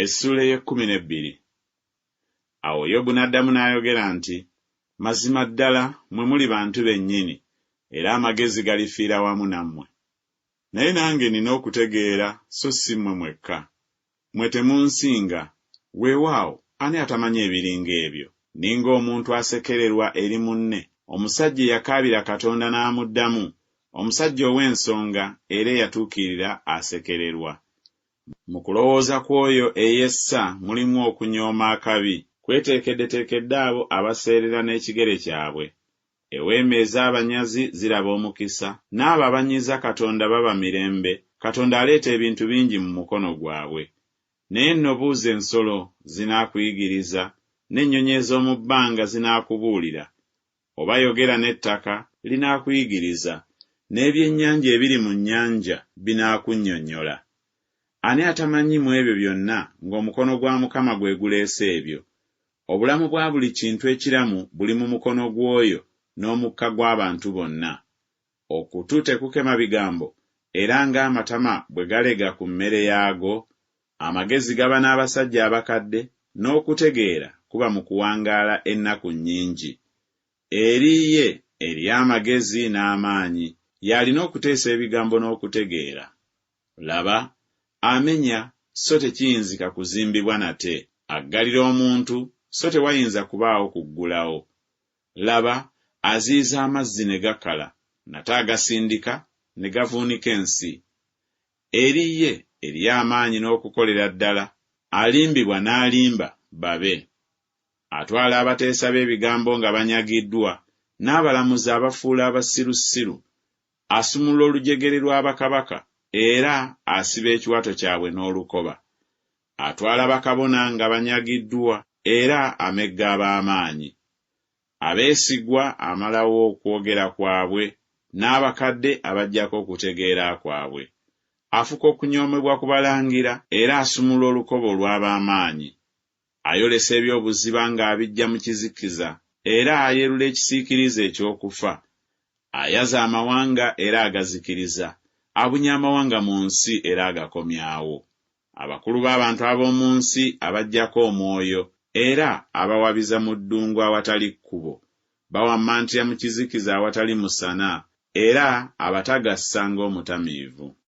Essuula ey'ekkumi n'ebbiri. Awo Yobu n'addamu n'ayogera nti, Mazima ddala mmwe muli bantu bennyini, era amagezi galifiira wamu nammwe. Naye nange nnina okutegeera so si mmwe mwekka. Mmwe temunsinga. Weewaawo, ani atamanyi ebiri ng'ebyo? Nninga omuntu asekererwa eri munne, omusajja eyakaabira Katonda n'amuddamu, omusajja ow'ensonga era eyatuukirira asekererwa. Mu kulowooza kw'oyo eyessa mulimu okunyooma akabi. Kweteekeddeteekedde abo abaseerera n'ekigere kyabwe. Eweema ez'abanyazi ziraba omukisa, n'abo abanyiiza Katonda baba mirembe, Katonda aleeta ebintu bingi mu mukono gwabwe. Naye nno buuza ensolo, zinaakuyigiriza, n'ennyonyi ez'omu bbanga zinaakubuulira. Oba yogera n'ettaka, linaakuyigiriza, n'ebyennyanja ebiri mu nnyanja binaakunnyonnyola. Ani atamanyi mu ebyo byonna ng'omukono gwa Mukama gwe guleese ebyo? Obulamu bwa buli kintu ekiramu buli mu mukono gw'oyo, n'omukka gw'abantu bonna. Okutu tekukema bigambo, era ng'amatama bwe galega ku mmere yaago? Amagezi gaba n'abasajja abakadde, n'okutegeera kuba mu kuwangaala ennaku nnyingi. Eri ye eriyo amagezi n'amaanyi, y'alina okuteesa ebigambo n'okutegeera. Laba, amenya, so tekiyinzika kuzimbibwa nate, aggalira omuntu, so tewayinza kubaawo kuggulawo. Laba, aziyiza amazzi ne gakala, nate agasindika, ne gavuunika ensi. Eri ye eriyo amaanyi n'okukolera ddala, alimbibwa n'alimba babe. Atwala abateesa b'ebigambo nga banyagiddwa, n'abalamuzi abafuula abasirusiru. Asumulula olujegere lwa bakabaka, era asiba ekiwato kyabwe n'olukoba. Atwala bakabona nga banyagiddwa, era amegga ab'amaanyi. Abeesigwa amalawo okwogera kwabwe, n'abakadde abaggyako okutegeera kwabwe. Afuka okunyoomebwa ku balangira, era asumulula olukoba olw'ab'amaanyi. Ayolesa eby'obuziba ng'abiggya mu kizikiza, era ayerula ekisiikirize eky'okufa. Ayaza amawanga era agazikiriza, abunya amawanga mu nsi era agakomyawo. Abakulu b'abantu ab'omu nsi abaggyako omwoyo, era abawabiza mu ddungu awatali kkubo. Bawammantira mu kizikiza awatali musana, era abatagassa ng'omutamiivu.